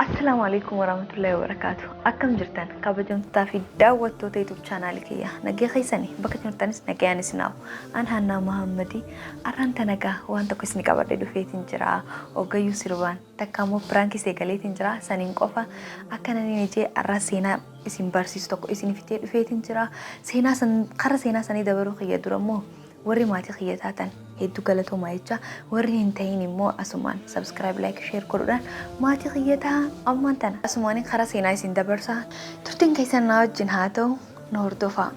Assalaamu alaikum warahmatullahi wabarakaatu. Akkam jirtan kabajamtootaa fi daawwattoota YouTube chaanaalii kiyya. Nagee keessani bakka jirtanis nagayaan isinaaf. An Hannaa Muhammadii arraan tanagaa waan tokko isin qabadhe dhufeetiin jira. Ogayyuu sirbaan takka immoo piraankii seegaleetiin jira. Saniin qofa akka nani ijee arraa seenaa isin barsiisu tokko isin fitee dhufeetiin jira. Seenaa san karra seenaa sanii dabaruu kiyya dura immoo warri maatii kiyya taatan hedduu galatoomaa jecha, warri hin ta'in immoo asumaan subscribe, like, share godhuudhaan maatii kiyya ta'a. Ammaan tana asumaan karaa seenaa isin dabarsa. Turtiin keessan na wajjin haa ta'u, na hordofaa.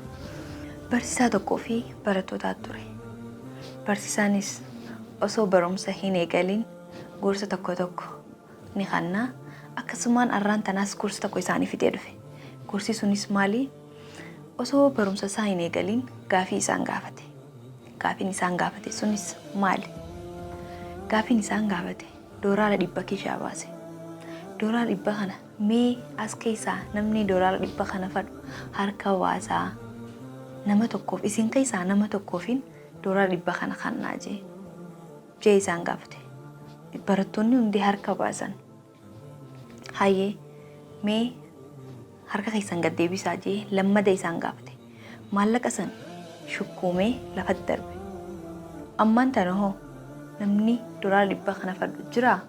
Barsiisaa tokkoo fi barattootaa ture. Barsiisaanis osoo barumsa hin eegalin gorsa tokko tokko ni kanna. Akkasumaan arraan tanaas gorsa tokko isaanii fidee dhufe. Gorsi sunis maali? Osoo barumsa isaa hin eegalin gaafii isaan gaafate. Gaafiin isaan gaafate sunis maali? Gaafiin isaan gaafate doolaara 100 kiishaa baase. Doolaara 100 kana mee as keessaa namni doolaara 100 kana fadhu harka baasaa, nama tokkoof, isin keessaa nama tokkoofin doolaara 100 kana kannaa jee isaan gaafate. Barattoonni hundi harka baasan. Hayyee, mee harka keessan gad deebisaa jee lammada isaan gaafate. Maallaqa san shukkuumee lafatti darbe. Ammaan tana hoo namni doolaara 100 kana fadhu jiraa?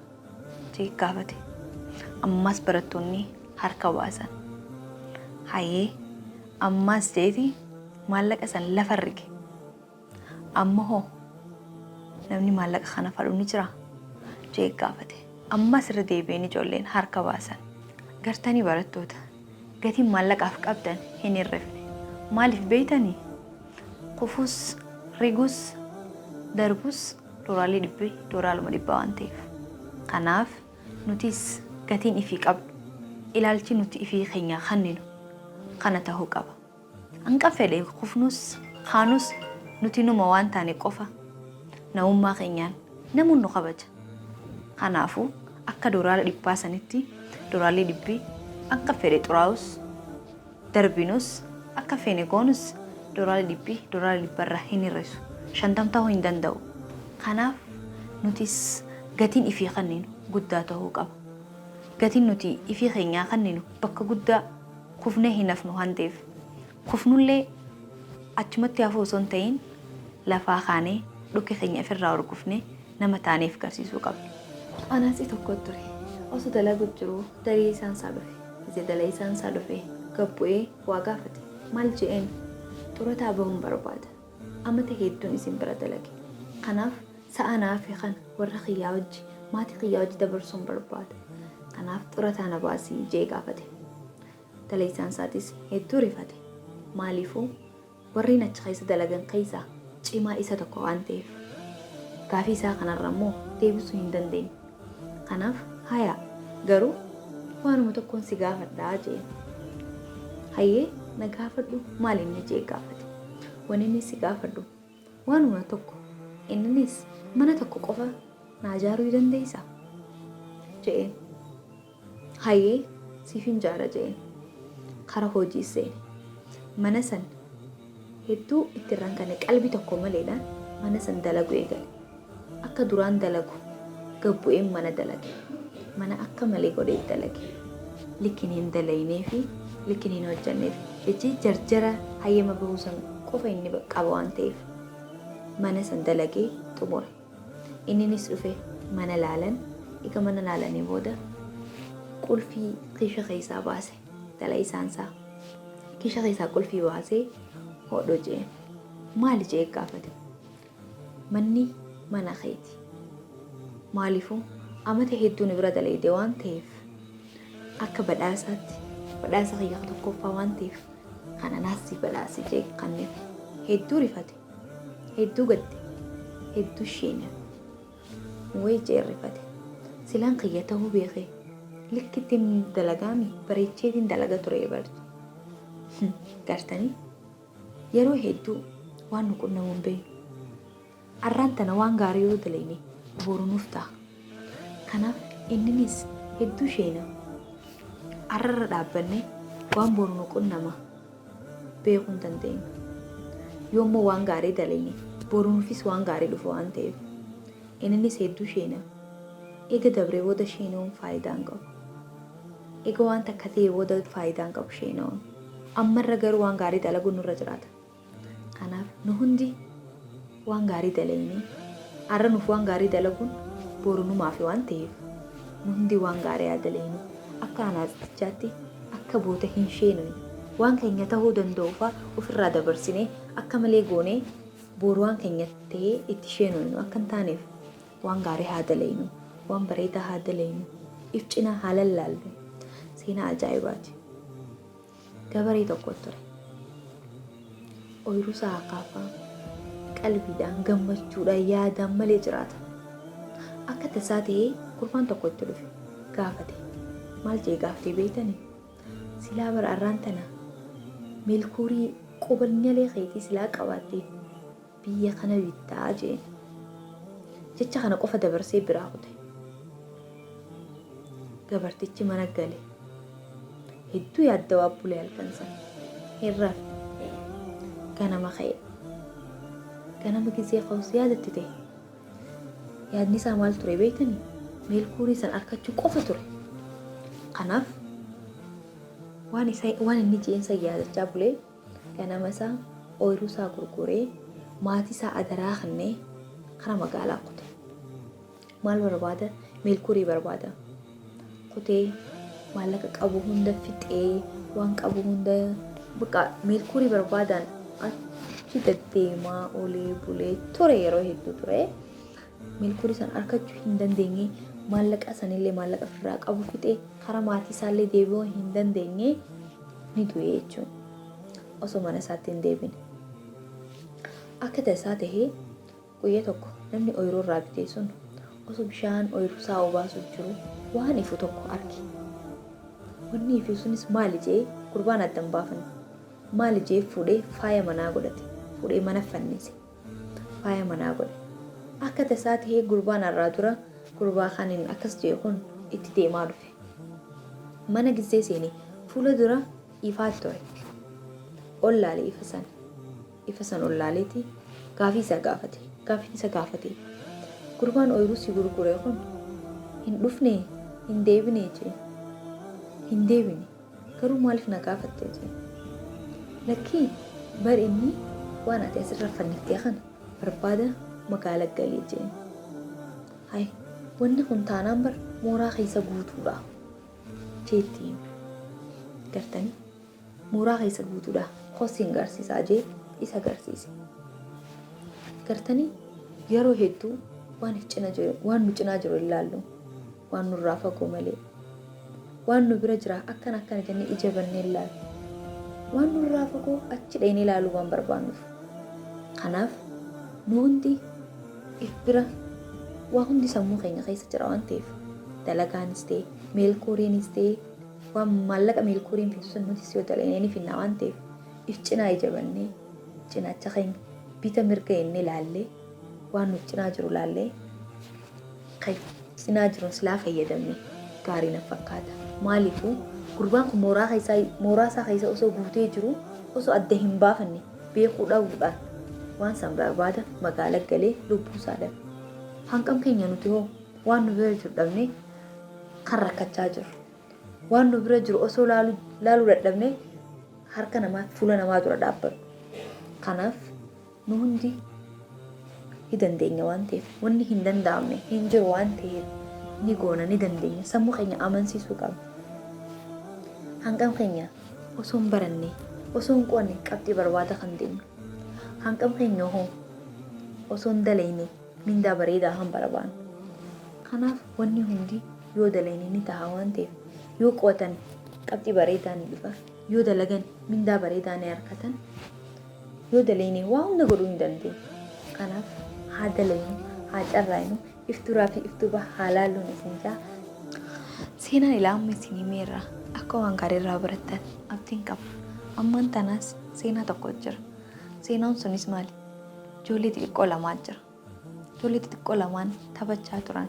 Jee gaafate. Ammas barattoonni harka baasan. Hayyee, ammas jeeti maallaqa san lafa rige. Amma hoo namni maallaqa kana fadhu ni jiraa? Jee gaafate. Ammas irra deebi'een ijoolleen harka baasan. Gartanii barattoota, gatiin maallaqaaf qabdan hin hirrifne. Maaliif beeytanii? Kufus, rigus, darbus doolaalli dhibbi doolaaluma dhibba waan ta'eef. Kanaaf nutis gatiin ifii qabnu, ilaalchi nuti ifii keenya kenninu kana ta'uu qaba. Hanqa fedhe kufnus kaanus nuti numa waan taane qofa namummaa keenyaan namuun nu kabaja. Kanaafuu akka doolaara dhibbaa sanitti doolaarri dhibbi akka fedhe xuraa'us, darbinus, akka feene goonus doolaarri dhibbi doolaara dhibbarraa hin hir'isu. 50 ta'uu hin danda'u. Kanaaf nutis gatiin ifii kenninu guddaa ta'uu qaba. Gatiin nuti ifii keenyaa kenninu bakka guddaa kufnee hin hafnu waan ta'eef, kufnullee achumatti hafuu osoo hin ta'in lafaa kaanee dhukke keenya ifirraa hurgufnee nama taaneef garsiisuu qabna. Anaatsii tokko ture. Osoo dalagu jiruu daleessaan isaa dhufe. Ija daleessaan isaa dhufe gad bu'ee waa gaafate. Maal je'een? Xurataa bahuun barbaada. Amata hedduun isin bira dalage. Kanaaf sa'a na hafe kana warra kiyyaa wajji, maatii kiyyaa wajji dabarsuun barbaada. Kanaaf xurataa na baasi je'ee gaafate. Daleessaan isaatis hedduu rifate. Maaliifuu warreen achi keessa dalagan keessaa cimaa isa tokko waan ta'eef. Gaafii isaa kanarra immoo deebisuu hin dandeenye. Kanaaf hayaa, garuu waanuma tokkoon si gaafadhaa je'een. Hayyee, na gaafadhu, maal inni je'ee gaafate. Wanni inni si gaafadhu waanuma tokko, inninis mana tokko qofa naa jaaruu dandeessaa? Je'een. Hayyee, siifin jaara je'een. Kara hojii seene. Mana san hedduu itti irraan qalbii tokko maleedhaan mana san dalagu eegale. Akka duraan dalagu gad bu'een mana dalage. Mana akka malee godhee dalage. Likkin hin dalaynee fi likkin hin hojjanneef jechi jarjara hayyama bahuu san qofa inni qaba waan ta'eef mana san dalagee xumure. Inninis dhufe mana laalan. Eega mana laalanii booda qulfii kiisha keessaa baase. Dalaysaan isaa kiisha keessaa qulfii baasee hodho jeen. Maali jee gaafate. Manni mana keeti. Maaliifuu amata hedduu nu bira dalayde waan ta'eef akka badhaasaatti, badhaasa kiyya tokkoffaa waan ta'eef kana naas si badhaase jee kanneef. Hedduu rifate. Hedduu gadde. Hedduu sheene. Way jee rifate. Silaan kiyya ta'uu beekee likkittiin dalagaami bareecheetiin dalaga ture barje. Gartanii? Yeroo hedduu waan nu qunnamu hin beeknu. Arraan tana waan gaarii yoo dalayne boru nuuf ta'a. Kanaaf inninis hedduu sheena. Arrarra dhaabbannee waan boru nu qunnama beekuu hin dandeenyu. Yoo immoo waan gaarii dalayne boru nuufis waan gaarii dhufa waan ta'eef inninis hedduu sheena. Eega dabree booda sheenuun faayidaa hin qabu. Eega waan takka ta'e booda faayidaa hin qabu sheena'uun. Ammarra garuu waan gaarii dalaguun nurra jiraata. Kanaaf nu hundi waan gaarii dalaynee arra nuuf waan gaarii dalaguun boru numaafi waan ta'eef nu hundi waan gaarii haa dalaynu. Akka anaatsitichaatti akka booda hin sheenoyne. Waan keenya tahuu danda'u faa ufirraa dabarsinee akka malee goonee boru waan keenya tahee itti sheenoynu akka hin taaneef waan gaarii haa dalaynu. Waan bareedaa haa dalaynu. If cinaa haa lallaallu. Seenaa ajaa'ibaati. Gabaree tokko ture. Ooyiruu isaa akaafaa qalbiidhaan gammachuudhaan yaadaan malee jiraata. Akka tasaa ta'ee gurbaan tokko itti dhufe gaafate. Maal jee gaafatee beektanii? Silaa bara arraan tana meelkuurii qubanyalee keetii silaa qabaattee biyya kana bittaa jeen. Jecha kana qofa dabarsee biraa kute. Gabartichi mana gale. Hedduu yaaddawaa bule halkan san. Hin rafne. Ganama ka'e. Ganama gizee ka'us yaadatti ta'e. Yaadni isaa maal ture beektanii? Meelkuurii san arkachuu qofa ture. Kanaaf waan isa waan inni jeen san yaadachaa bulee ganama isaa ooyiruu isaa gurguree maatii isaa adaraa kennee kara magaalaa kute. Maal barbaada? Meelkurii barbaada. Kutee maallaqa qabu hunda fixee waan qabu hunda bakka meelkurii barbaadaan achi deddeemaa olee bulee ture yeroo hedduu ture. Meelkurii san argachuu hin dandeenye maallaqa sanillee maallaqa ofirraa qabu fixee karaa maatii isaallee deebi'uu hin dandeenye ni du'e jechuudha. Osoo mana isaatti hin deebine. Akka tasaa tahee Guyya tokko namni ooyruu irraa bitee sun osoo bishaan ooyruu isaa obaasuu jiru waan ifu tokko arge. Wanni ifu sunis maali je'ee gurbaan adda hin baafanne. Maali je'ee fuudhee faaya manaa godhate. Fuudhee mana fannise. Faaya manaa godhe. Akka tasaa tahee gurbaan arraa dura gurbaa kaaniin akkas je'e kun itti deemaa dhufe. Mana gizzee seene fuula dura ifaa ture. Ol laale ifa sana. Ifa san ol laaleeti gaafii isa gaafate. Gaafiin isa gaafate, Gurbaan ooyruu si gurgure kun hin dhufnee? Hin deebinee? jeen. Hin deebine. Garuu maaliif na gaafatte? jeen. Lakkii, bar inni waan ati asirra fanniftee kana barbaada magaala galee jeen. Hay, wanni kun taanaan bar mooraa keessa guutuudha jeetti hime. Gartanii? Mooraa keessa guutuudha kosiin garsiisaa jee isa garsiise. Gartanii yeroo hedduu waan if cina jiru waan nu cinaa jiru hin laallu waan nurraa fagoo malee waan nu bira jira akkana akkana jennee ija bannee hin laallu waan nurraa fagoo achi dhaynee laaluu waan barbaannuuf. Kanaaf nu hundi if bira waa hundi sammuu keenya keessa jira waan ta'eef dalagaanis ta'e meelkooriinis ta'e Waan maallaqa meelkuuriin fidu san nutis yoo dalagne ni finna waan ta'eef if cinaa ija bannee cinaacha keenya bita mirga jennee laallee waan nu cinaa jiru laallee kan cinaa jiruun silaa fayyadamne gaarii na fakkaata. Maaliifuu gurbaan kun mooraa keessaa mooraa isaa keessa osoo guutee jiru osoo adda hin baafanne beekuu dhabuudhaan waan san barbaada magaala galee lubbuu isaa dhabe. Hanqam keenya nuti hoo waan nu bira jiru dhabnee kan rakkachaa jirru. Waan nu bira jiru osoo laaluu dadhabne harka namaa fuula namaa dura dhaabbannu. Kanaaf nu hundi ni dandeenya waan ta'eef wanni hin danda'amne hin jiru waan ta'eef ni goona ni dandeenya sammuu keenya amansiisuu qabna. Hanqam keenya osoo hin baranne osoo hin qo'anne qabxii barbaada kan deemnu. Hanqam keenya hoo osoo hin dalayne mindaa bareedaa kan barbaannu. Kanaaf wanni hundi yoo dalayne ni taha waan ta'eef yoo qo'atan qabxii bareedaa ni dhufa yoo dalagan mindaa bareedaa ni arkatan yoo dalayne waa hunda godhuu ni dandeenya. Kanaaf haa dalaynu haa carraaynu if duraa fi if duuba haa laalluun isin jaa. Seenaan ilaa amma isin himeerra akka waan gaarii irraa barattan abdiin qaba. Ammaan tanaas seenaa tokko jira. Seenaan sunis maali? Ijoollee xixiqqoo lamaa jira. Ijoollee xixiqqoo lamaan taphachaa turan.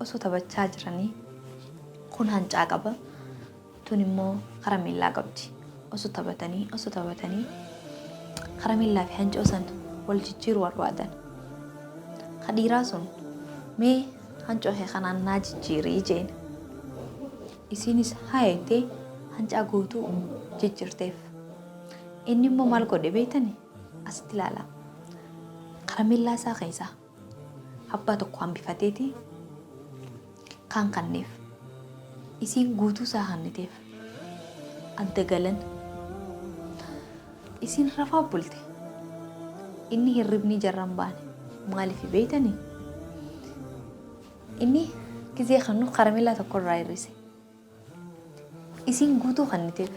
Osoo taphachaa jiranii kun hancaa qaba. Tun immoo karameellaa qabdi. Osoo taphatanii osoo taphatanii karameellaa fi hancoo san wal jijjiiruu barbaadan. Ka dhiiraa sun mee hancoo kee kanaan naa jijjiirii jeen. Isiinis haya jettee hancaa guutuu jijjirteef. Inni immoo maal godhe beektani? Asitti ilaalaa. Karamellaa isaa keessaa abbaa tokko hambifateeti kaan kanneef. Isiin guutuu isaa kanniteef. Adda galan. Isiin rafaa bulte. Inni hirribni jarra hin baane. Maaliif beektani? Inni gizee kannu karamellaa tokko irraa hir'ise. Isiin guutuu kanniteef.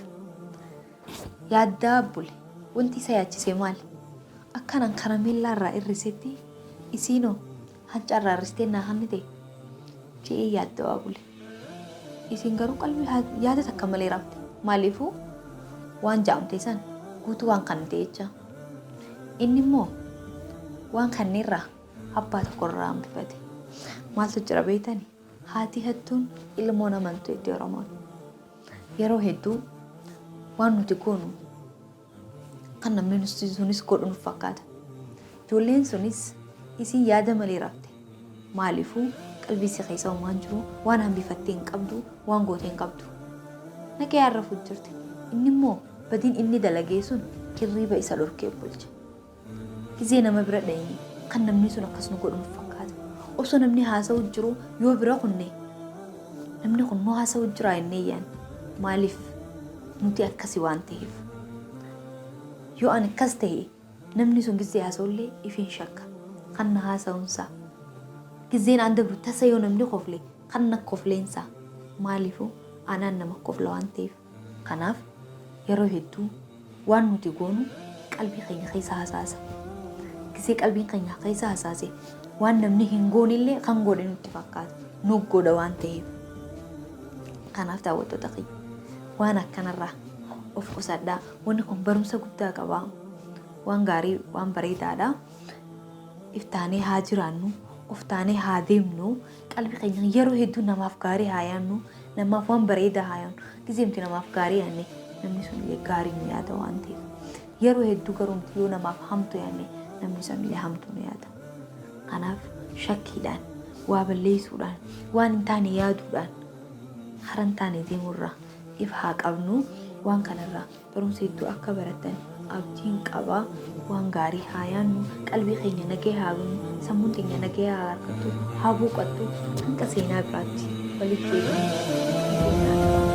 Yaaddaa bule. Wanti isa yaachise maali? Akkanaan karamellaa irraa hir'isetti isiinoo hancaa irraa hir'istee naa kannite je'ee yaaddawaa bule. Isiin garuu qalbii yaada takka malee rafte. Maaliifuu waan ja'amte san guutuu waan kannite jecha. Inni immoo waan kanneerraa abbaa tokko irraa hambifate. Maaltu jira beektani? Haati hattuun ilmoo namantu jetti Oromoon. Yeroo hedduu waan nuti goonu kan namni sunis godhu nuuf fakkaata. Ijoolleen sunis isiin yaada malee rafte. Maaliifuu qalbii isii keessa homaan jiru waan hambifattee hin qabdu, waan gootee hin qabdu. Nagayaan rafuu jirti. Inni immoo badiin inni dalagee sun hirriiba isa dhorkee bulche. Gizee nama bira dhayne kan namni sun akkas nu godhu nuuf fakkaata. Osoo namni haasa'u jiru yoo bira kunne namni kun nu haasa'u jira jennee yaadna. Maaliif nuti akkasi waan ta'eef. Yoo ani akkas ta'e namni sun gizee haasa'ullee ifin shakka. Kan na haasa'uunsaa. Gizeen aan dabru tasa yoo namni kofle kan na kofleensaa. Maaliifuu anaan nama kofla waan ta'eef. Kanaaf yeroo hedduu waan nuti goonu qalbii keenya keessa hasaasa. Gizee qalbiin keenya keessa hasaase waan namni hin goonillee kan godhe nutti fakkaata. Nu godha waan ta'eef. Kanaaf daawwattoota kiyya waan akkanarraa of qusadhaa. Wanni kun barumsa guddaa qaba. Waan gaarii waan bareedaadha. Iftaanee haa jiraannu. Of taanee haa deemnu. Qalbii keenya yeroo hedduu namaaf gaarii haa yaadnu. Namaaf waan bareedaa haa yaadnu. Gizee nuti namaaf gaarii yaadne namni sun illee gaarii nu yaada waan ta'eef. Yeroo hedduu garuu nuti yoo namaaf hamtu yaadne namni sun illee hamtuu nu yaada. Kanaaf shakkiidhaan, waa balleessuudhaan, waan hin taane yaaduudhaan karaa hin taane deemurraa if haa qabnu. Waan kanarraa barumsa hedduu akka barattan abdiin qaba. Waan gaarii haa yaadnu, qalbii keenya nagaya haa goonu, sammuun keenya nagaya haa argattu, haa boqottu. Hanga seenaa biraatti walitti deebinu.